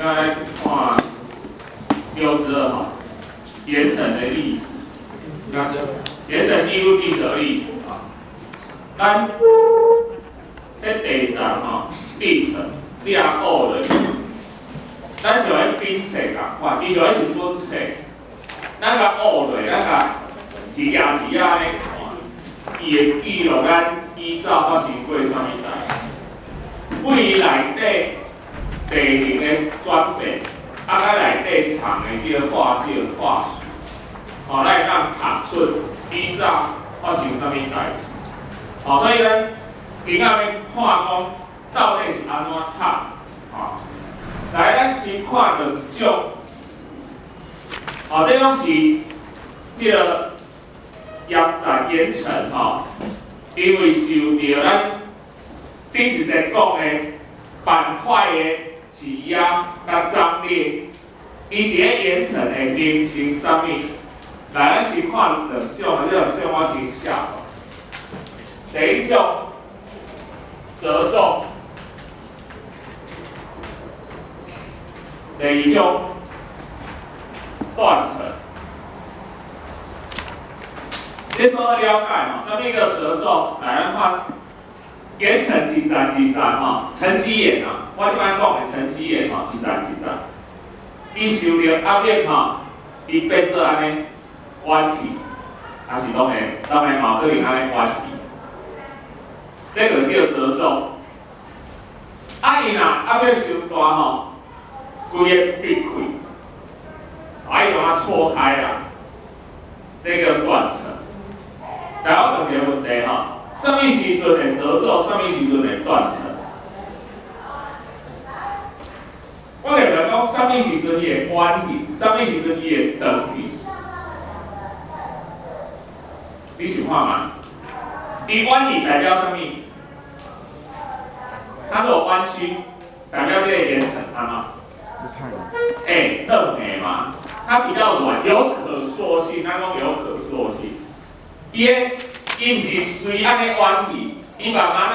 仔來看62吼，岩層的歷史。岩層記錄地球歷史啊。咱佇地層吼，地層你也顧落，咱像彼本冊仝款，伊像彼一本冊，咱共學落，咱共一頁一頁按呢看，伊會記錄咱以早發生過啥物代志，對內底地形的轉變，啊，佮內底藏的這個化石化石，吼，咱會當讀出以早發生啥物代志。吼，所以咱今仔欲看講到底是按怎讀，吼。來，咱先看兩種，吼，這攏是彼个岩層岩層吼，因為受著咱頂一節講的板塊的擠壓佮張裂，伊佇咧岩層會形成啥物？來，咱先看兩種，這兩種我先寫。第一種褶皺，第二種斷層。你所了解吼，啥物叫褶皺？來，咱看岩層一層一層吼，沉積岩啊，我這擺講的沉積岩吼，一層一層，伊受著壓力吼，伊變做按呢彎去，抑是當然，當然嘛有可能按呢彎去，這個叫褶皺。啊，伊若壓力傷大吼，規个篕開，啊，伊就按錯開啦，這叫斷層。來，我問一个問題吼，啥物時陣會褶皺？啥物時陣會斷層？我會問講，啥物時陣伊會彎去？啥物時陣伊會斷去？你想看覓？伊彎去代表啥物？它如果彎曲，代表這個岩層按怎？欸，軟的嘛，它比較軟，有可塑性。咱講有可塑性。伊的伊毋是隨按呢彎去，伊慢慢仔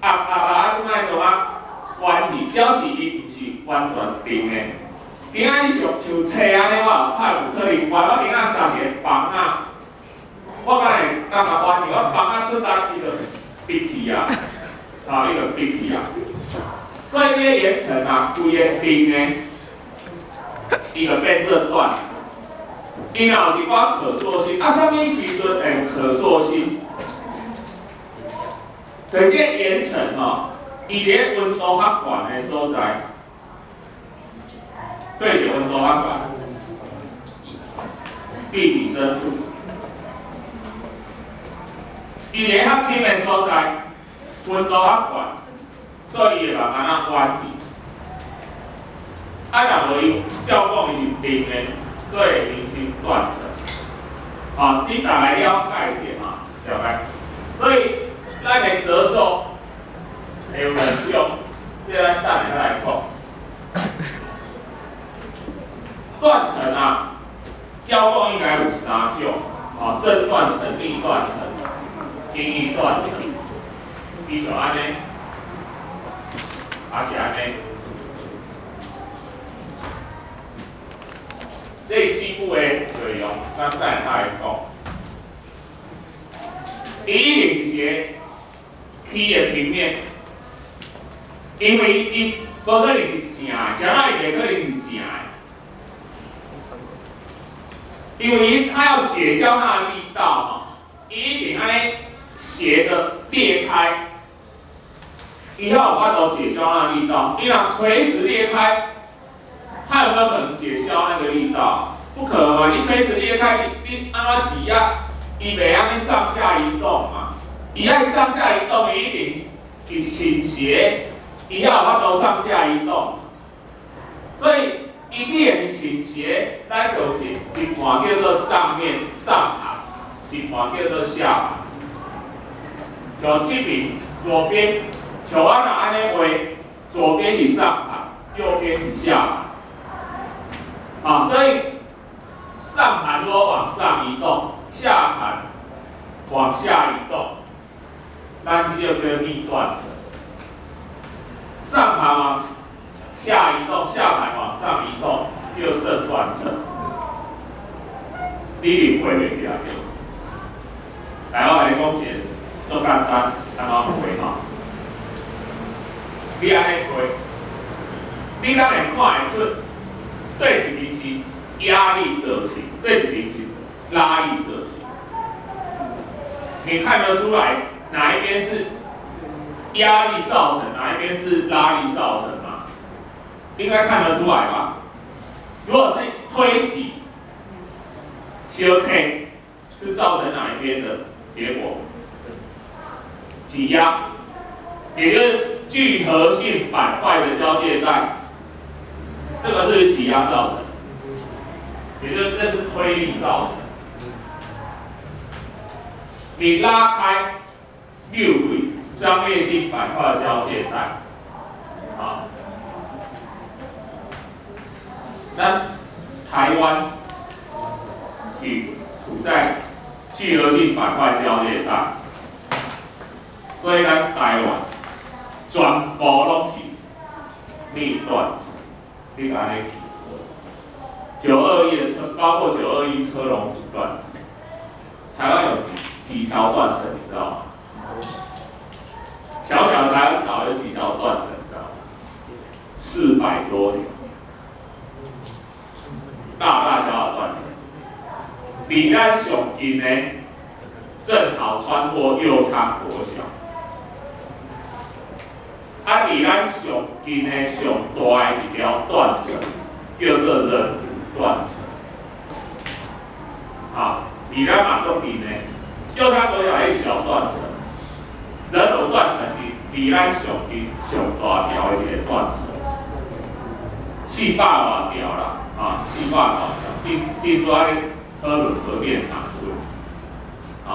壓壓壓，這擺就啊彎去，表示伊毋是完全定的。今仔你像像冊按呢，我有較有可能彎。我今仔送一个枋仔，我敢會感覺彎去？我枋仔出力伊就篕去啊，操，伊就篕去啊。所以這個岩層啊，規个定的，伊就變做斷。伊若有一寡可塑性，啊，啥物時陣會可塑性？就這個岩層吼，伊佇咧溫度較懸的所在，對著溫度較懸，地體深處，伊佇咧較深的所在，溫度較懸，所以伊會慢慢仔彎去。啊，若無伊照講伊是定的，所以會形成斷層。好，你大概了解一下哈，了解。所以咱的褶皺會有兩種，這咱等下來講。斷層啊，照講應該有三種，啊，正斷層、逆斷層、陰斷層。伊像按呢，抑是按呢？這四句的內容，咱等下來講。伊一定是一個曲的平面，因為伊無可能是正的，啥人伊袂可能是正的？因為它要解消它的力道吼，伊一定按呢斜的裂開，伊才有法度解消那力道。你若垂直裂開，它有沒有可能解消那個力道？不可能嘛！你垂直裂開，你按怎擠壓，伊袂按呢上下移動嘛？伊愛上下移動，伊一定是傾斜，伊才有法度上下移動。所以，伊既然傾斜，咱就有一半叫做上面上盤，一半叫做下盤。像這邊左邊，像我若按呢畫，左邊是上盤，右邊是下盤。啊，所以上盤如果往上移動，下盤往下移動，咱這就叫逆斷層。上盤往下移動，下盤往上移動，叫正斷層。你認會袂起來對？來，我來你講一個足簡單，按怎回吼？你按呢回，你敢會看會出，佗一邊是壓力造成，佗一邊是拉力造成？你看得出來哪一邊是壓力造成，哪一邊是拉力造成嗎？應該看得出來吧？如果是推擠、相推，是造成哪一邊的結果？擠壓，也就是聚合性板塊的交界帶，這個是擠壓造成，也就是這是推力造成。你拉開六位張裂性板塊的交界帶，好，那台灣是處在聚合性板塊交界帶，所以咱台灣全部攏是逆斷層，你按呢記。921的車，包括921車籠湖斷層，台灣有幾條斷層，你知道嗎？小小的台灣島有幾條斷層，你知道嗎？400多條，大大小小斷層。離咱上近的，正好穿過右昌國小。啊，離咱上近的上大的一條斷層，叫做仁武斷層。好，離咱嘛足近的。右昌國小一小斷層，仁武斷層是離咱上近上大條的一個斷層，400外條啦，啊，四百外條，進進拄仔討論核電廠去，啊，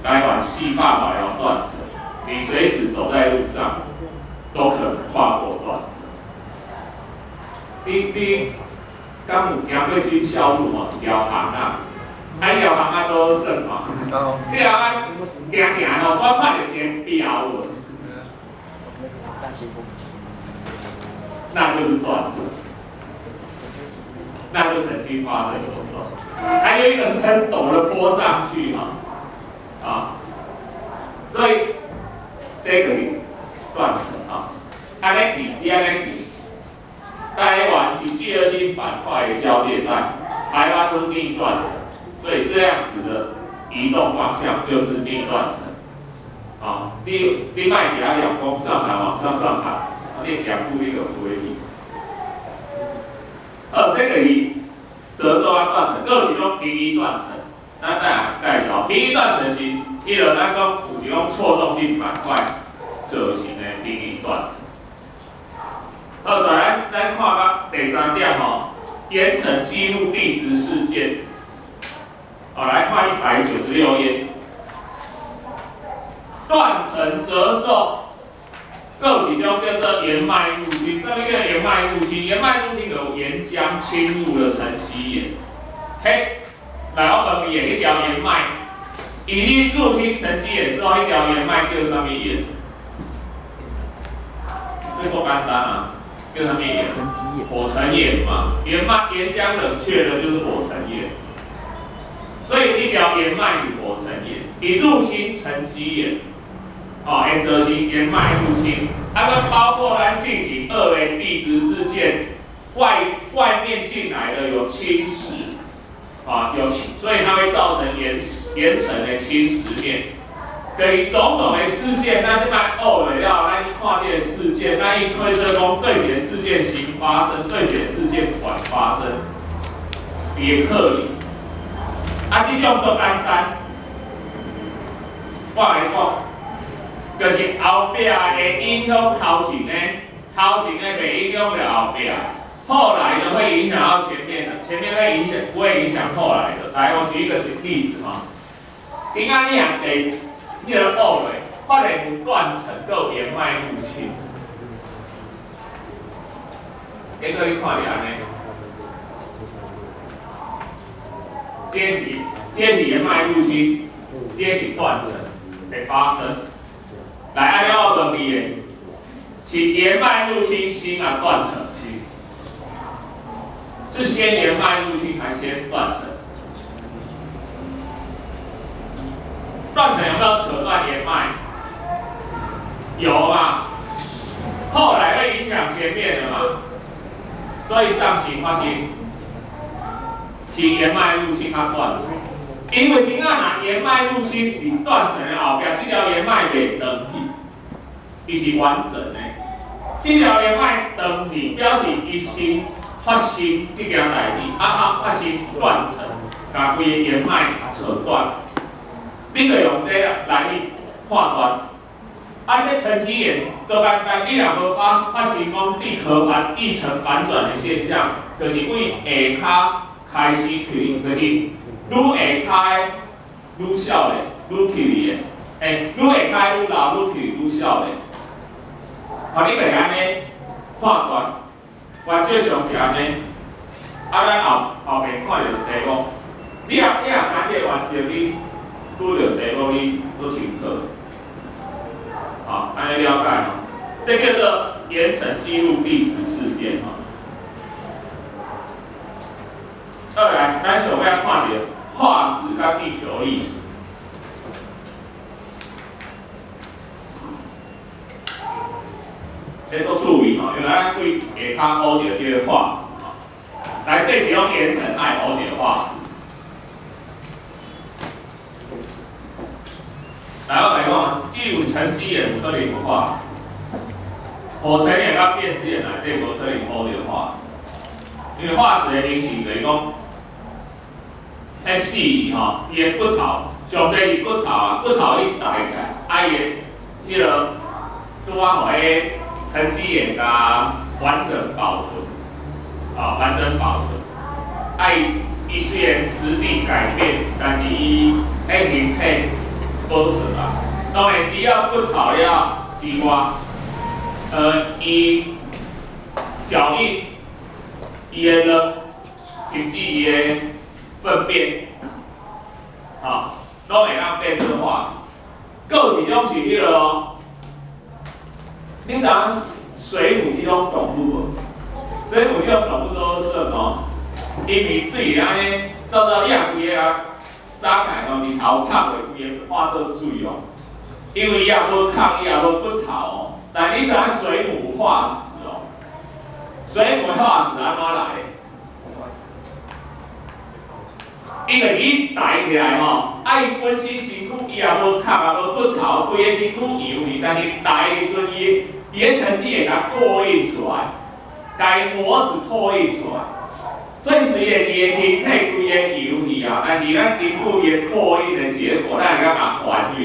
台灣四百外條斷層，你隨時走在路上都可能跨過斷層。你敢有行過軍校路吼？一條巷仔，啊，彼條巷仔足好耍吼。彼條巷行行吼，我看著一个標文，那就是斷層，那就曾經發生過。還有一個是很陡的坡上去哈，啊，所以這個是斷層啊，按呢記，你按呢記，台灣是聚合性板塊的交界帶，台灣都是逆斷層，所以這樣子的移動方向就是逆斷層。啊，你莫佇遐念講上盤往上上盤，啊，你兩步你就飛去。這個是褶皺啊斷層，閣有一種平移斷層。咱等下介紹平移斷層是，伊就咱講有一種錯動性板塊造成的平移斷層。好，所以咱看到第三點吼，岩層記錄地質事件。好，來看196頁，斷層褶皺，閣有一種叫做岩脈入侵。啥物叫岩脈入侵？岩脈入侵有岩漿侵入了沉積岩。嘿，來我問你的，彼條岩脈，伊入侵沉積岩之後，彼條岩脈叫啥物岩？這夠簡單啊，叫啥物岩？火成岩嘛，岩脈岩漿冷卻了就是火成岩。所以彼條岩脈是火成岩，伊入侵沉積岩，哦，會造成岩脈入侵。啊，閣包括咱進前學的地質事件，外面進來的有侵蝕，啊，有，所以它會造成岩層的侵蝕面。對於種種的事件，咱這擺學落了，咱去看這個事件，咱去推測講佗一個事件先發生，佗一個事件晚發生，也可能。啊，這種足簡單，我來講，就是後壁會影響頭前的，頭前的袂影響著後壁，後來的會影響到前面的，前面會影響，不會影響後來的。來，我舉一個例子哈，今仔日啊，第你來學落，發現有斷層，閣有岩脈入侵，結果你看著按呢。這是岩脈入侵，這是斷層的發生。來，按呢我問你的，是岩脈入侵先啊斷層先？是先岩脈入侵還是先斷層？斷層有沒有扯斷岩脈？有嘛？後來會影響前面的嘛？所以上行發生是岩脈入侵較斷層，因為聽啊，若岩脈入侵佇斷層的後壁，這條岩脈袂斷去，伊是完整的。這條岩脈斷去，表示伊先發生這件代誌，啊發生斷層，共規个岩脈扯斷。你就用這來去判斷。啊，這沉積岩足簡單，你若無發生講地殼反異層反轉的現象，就是為下跤開始去，就是愈下跤愈少年，愈去的，欸，愈下跤愈老，愈去愈少年。好，你就按呢判斷，原則上是按呢。啊，咱後面看著題目，你若知這個原則，你拄著題目你足清楚。好，按呢了解吼，這叫做岩層記錄地質事件吼。再來，咱上尾看著化石佮地球歷史。這足趣味吼，因為咱對下跤學著這個化石吼，內底一種岩層愛學著化石。來，我來講，既有沉積岩，有可能有化石；火成岩佮變質岩內底無可能學著化石，因為化石的形成就是講，彼死去吼，伊的骨頭上濟是骨頭啊，骨頭伊大起來，啊伊的彼個拄仔予彼沉積岩共完整保存，啊完整保存，啊伊雖然質地改變，但是伊彼形體保存啊。當然，除了骨頭了之外，伊腳印、伊的卵，甚至伊的糞便，吼，攏會當變做化石。閣有一種是彼個哦，你知影水母這種動物無？水母這種動物做好耍哦，因為對按呢，做做你若規个啊撒開吼，日頭曬袂規个化做水哦。因為伊也無殼，伊也無骨頭哦。但你知影水母化石哦？水母化石按怎來的？伊就是伊抬起來吼，啊伊本身身軀伊也無殼也無骨頭，規個身軀油去，但是抬的時陣伊伊的沉積會共拓印出來，共伊模子拓印出來。所以雖然伊的形體規个油去啊，但是咱根據伊的拓印的結果，咱會當共還原。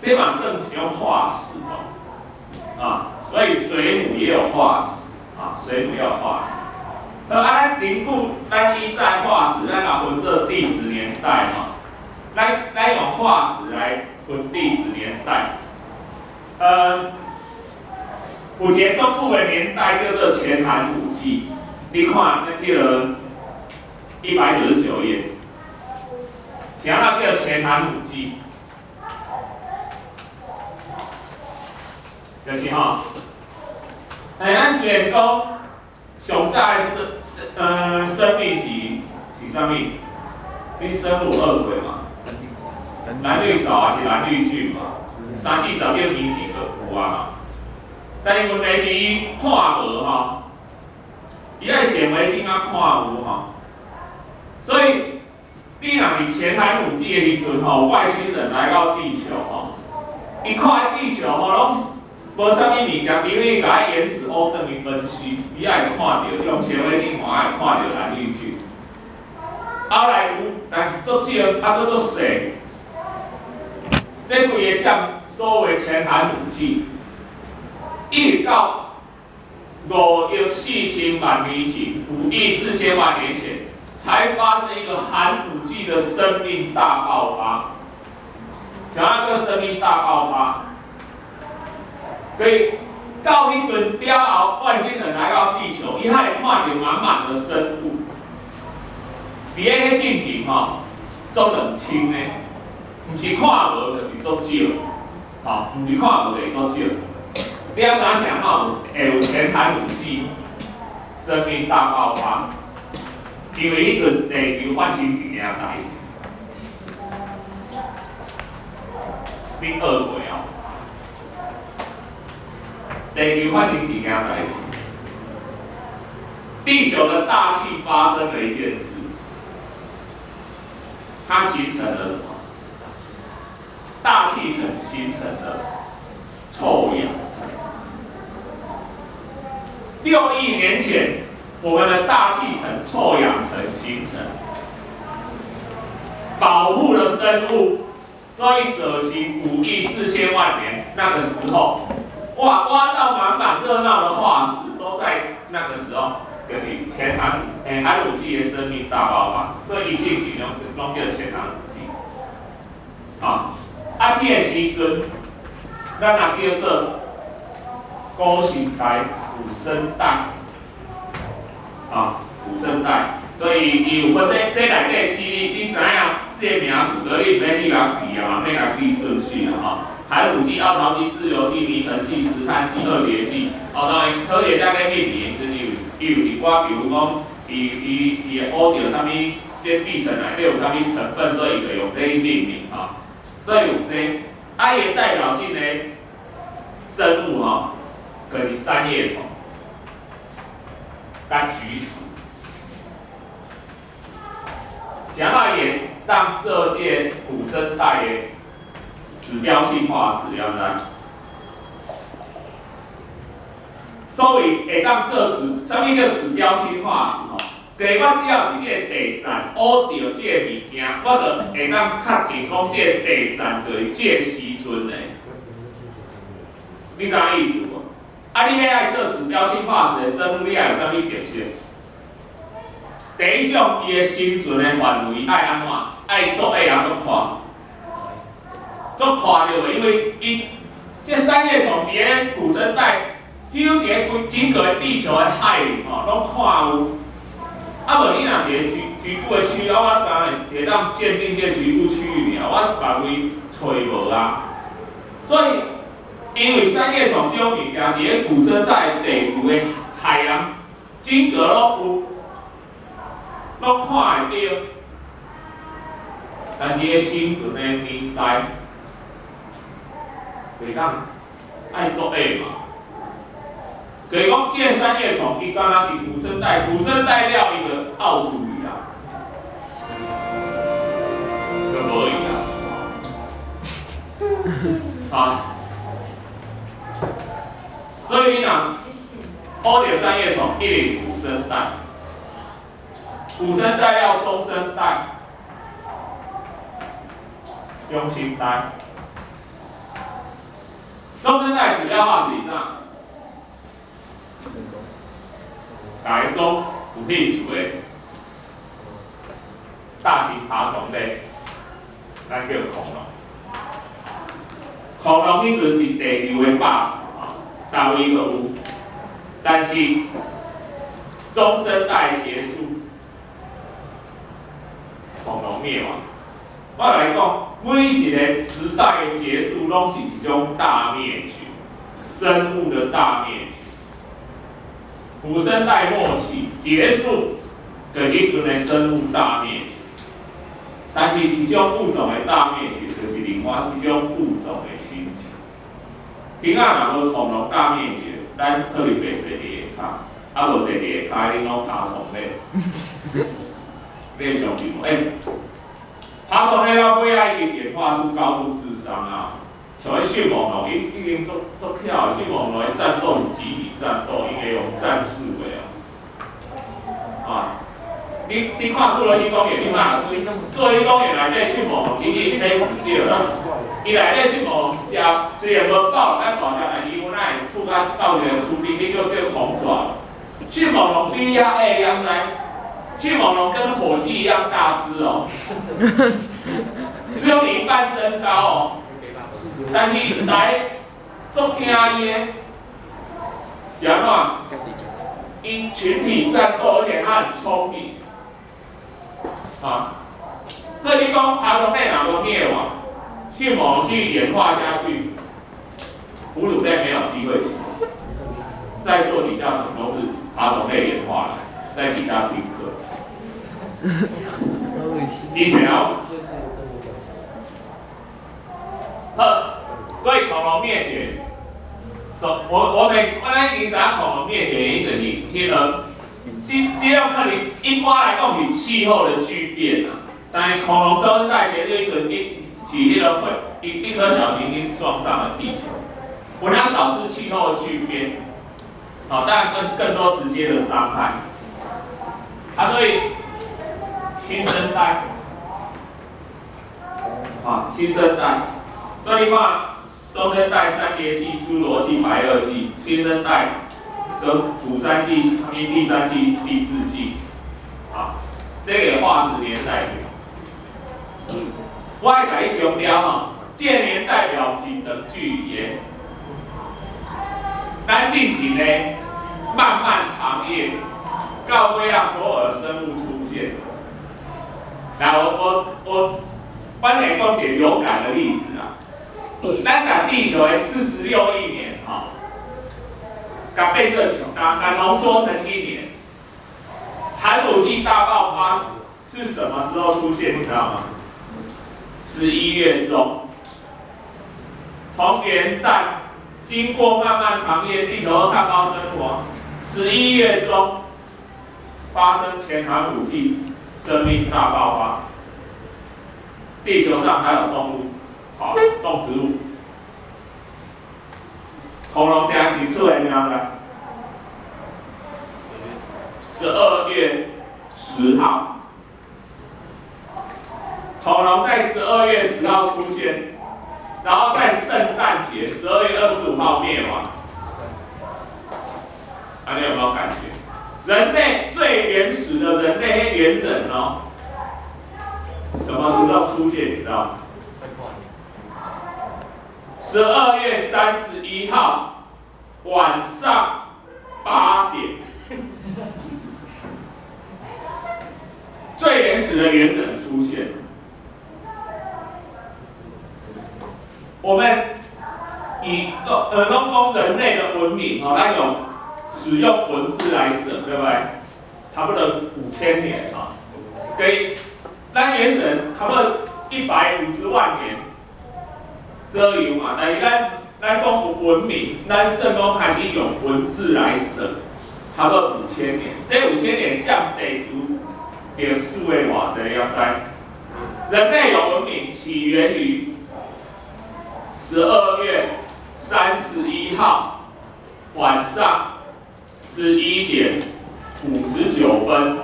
這嘛算一種化石哦，啊，所以水母也有化石，啊，水母也有化石。好，啊，咱根據咱以前化石，咱也分做地質年代嘛。咱用化石來分地質年代。有一個足久的年代叫做前寒武紀，你看那個199頁，啥物叫前寒武紀？就是吼，欸，咱雖然講上早的生命是啥物？恁生物學過嘛？藍綠藻還是藍綠菌嘛？三四十億年前就有啊嘛。但是問題是伊看無吼，伊愛顯微鏡仔看有吼。所以你若佇前寒武紀的時陣吼，外星人來到地球吼，伊看地球吼攏無啥物物件，因為伊共彼原始烏轉去分析，伊愛看著用顯微鏡看愛看著藍綠菌。後來有，但是足少，啊，閣足細。這規个占所謂前寒武紀，一直到5億4千萬年前，5億4千萬年前，才發生一個寒武紀的生命大爆發。啥叫生命大爆發？所以到彼陣了後，外星人來到地球，伊還會看著滿滿的生物。佇咧彼進前吼，足冷清的，毋是看無就是足少，吼，毋是看無就是足少。你按怎想吼？會有前寒武紀生命大爆發，因為彼陣地球發生一件代誌，你學過哦？地球發生一件代誌，地球的大氣發生了一件事，它形成了什麼？大氣層形成了臭氧層。6億年前，我們的大氣層臭氧層形成，保護了生物，所以這是5億4千萬年那個時候，哇，挖到滿滿熱鬧的化石，都在那個時候，就是前寒武紀的生命大爆發，所以伊進前攏叫前寒武紀。啊，啊，這個時陣，咱也叫做古生代、古生代，啊，古生代，所以伊有分這內底記憶，你知影這個名詞，閣你毋免去共記啊嘛，免共記順序啦吼。寒武紀、奧陶紀、志留紀、泥盆紀、石炭紀、二疊紀，哦，當然科學家咧命名的時陣，伊有一寡，比如講，伊會挖著啥物，這地層內底有啥物成分，所以伊就用這去命名吼。所以有這，啊，伊的代表性的生物吼，就是三葉蟲、佮菊石。講到也當這屆古生代的指標性化石，你知毋知？所謂會當做指，啥物叫指標性化石吼？就是我只要佇這個地層挖著這個物件，我就會當確定講這個地層就是這個時陣的。你知影意思無？啊，你欲愛做指標性化石的生物，你愛有啥物特色？第一種，伊的生存的範圍愛按怎？愛足矮也足寬，足寬對無？因為伊這三葉蟲佇咧古生代，只有佇咧規整個的地球的海裡吼，攏看有。啊，無你若一個局部的區域，啊，我當然會當鑑定這個局部區域爾，我別位揣無啊。所以，因為三葉蟲這種物件，佇咧古生代地球的海洋，整個攏有，攏看會著。但是伊生存的年代，袂當愛足矮嘛。就是講，這個三葉蟲，伊敢若佇古生代，古生代了，伊就拗出去啊，就無伊啊。啊，所以你若挖著三葉蟲，一定古生代，古生代了中生代，中生代，中生代指標化石是啥？台中有興趣的大型爬蟲類，咱叫恐龍。恐龍彼陣是地球的霸主啊，逐位都有。但是中生代結束，恐龍滅亡。我來講，每一個時代的結束，攏是一種大滅絕，生物的大滅絕。古生代末期結束，就是彼陣的生物大滅絕。但是，一種物種的大滅絕，就是另外一種物種的興起。今仔若無恐龍大滅絕，咱可能袂坐佇下跤，啊無坐佇下跤，恁攏爬蟲類。你會相信無？欸，爬蟲類到尾仔已經演化出高度智商啊！像彼迅猛龍，伊已經足足巧的。迅猛龍的戰鬥是集體戰鬥，伊會用戰術的哦。啊，你看侏羅紀公園，你嘛？侏羅紀公園內底迅猛龍其實彼對啦，伊內底迅猛龍一隻雖然無爆咱大隻，但是伊有哪會吐甲到一個處理，彼叫紅爪。迅猛龍比遐矮，你知？迅猛龍跟火雞一樣大隻哦，只有你一半身高哦。但是來足驚伊的，是按怎？伊群體戰鬥，而且他很聰明，啊，所以你講爬蟲類若無滅亡，迅猛龍繼續演化下去，哺乳類沒有機會起來。在座底下很多是爬蟲類演化來，在底下聽課。以前哦，好，所以恐龍滅絕，我咱已經知影恐龍滅絕原因就是彼個，這種可能一般來講是氣候的巨變啊，但是恐龍中生代前這一陣一是彼個會一顆小行星撞上了地球，有當導致氣候的巨變，好，當然更多直接的傷害，啊，所以新生代，啊，新生代，所以你看中生代三疊紀、侏羅紀、白堊紀，新生代跟古三紀、第三紀、第四紀，啊，這個化石年代表。我愛共你強調吼，這個年代表毋是長距離的，咱進前呢，漫漫長夜，到尾仔所有的生物出現。來，我來講一個有感的例子啊。咱共地球的46億年吼，共變做共濃縮成一年。寒武紀大爆發是什麼時候出現？你知道嗎？11月中，從元旦經過漫漫長夜，地球都看不到生活。11月中發生前寒武紀生命大爆發，地球上還有動物，好，動植物，恐龍定期出來了沒？12月10號，恐龍在12月10號出現，然後在聖誕節12月25號滅亡。啊，你有沒有感覺？人類最原始的人類猿人哦，什麼時候出現？你知道嗎？12月31號晚上8點，最原始的猿人出現。我們以攏講人類的文明哦，咱用使用文字來算，對不對？差不多5000年啊，給咱原始人差不多150萬年左右嘛。但是咱講有文明，咱算講開始用文字來算，差不多五千年。這五千年佔地球歷史的偌濟了解？人類有文明起源於12月31號晚上11點59分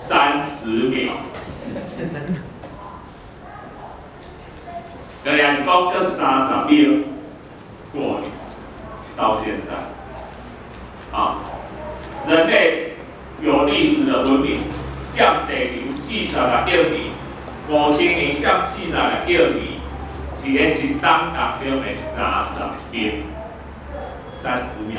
30秒。對呀，你講閣30秒過年到現在，啊，人類有歷史的文明佔地球46億年，5000年佔46億年，佇咧一冬當中的30秒30秒。